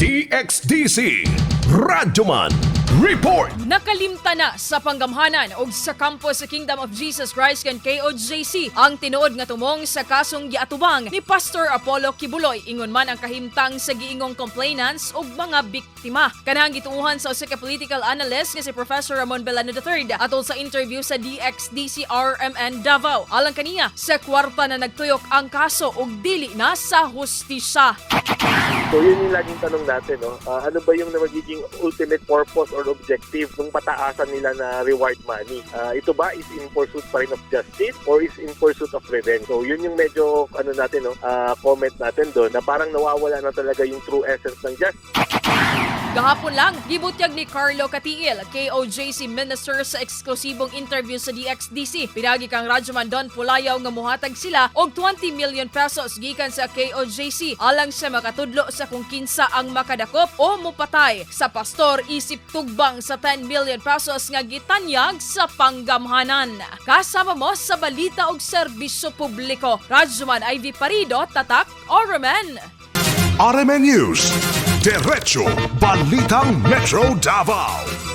DXDC Radyoman Report. Nakalimta na sa panggamhanan og sa campus sa Kingdom of Jesus Christ kan KOJC ang tinuod nga tumong sa kasong giatubang ni Pastor Apollo Quiboloy, ingon man ang kahimtang sa giingong complainants ug mga biktima. Kanang gituohan sa usa ka political analyst nga si Professor Ramon Belano III atol sa interview sa DXDC RMN Davao. Alang kaniya, sa kwarta na nagtuyok ang kaso ug dili na sa hustisya. So yun yung laging tanong natin, no? Ano ba yung magiging ultimate purpose or objective nung pataasan nila na reward money? Ito ba is in pursuit pa rin of justice or is in pursuit of revenge? So yun yung medyo ano natin, no? Comment natin doon na parang nawawala na talaga yung true essence ng justice. Gahapon lang, gibutyag ni Carlo Catiil, KOJC Minister, sa eksklusibong interview sa DXDC pinaagi kang Radyoman Don Pulayaw nga muhatag sila og 20 million pesos gikan sa KOJC alang sa makatudlo sa kung kinsa ang makadakop o mupatay sa pastor isip tugbang sa 10 million pesos nga gitanyag sa panggamhanan. Kasama mo sa balita og serbisyo publiko. Radyoman Ivy Parido, Tatak, RMN. RMN News. Diretso Balitang Metro Davao.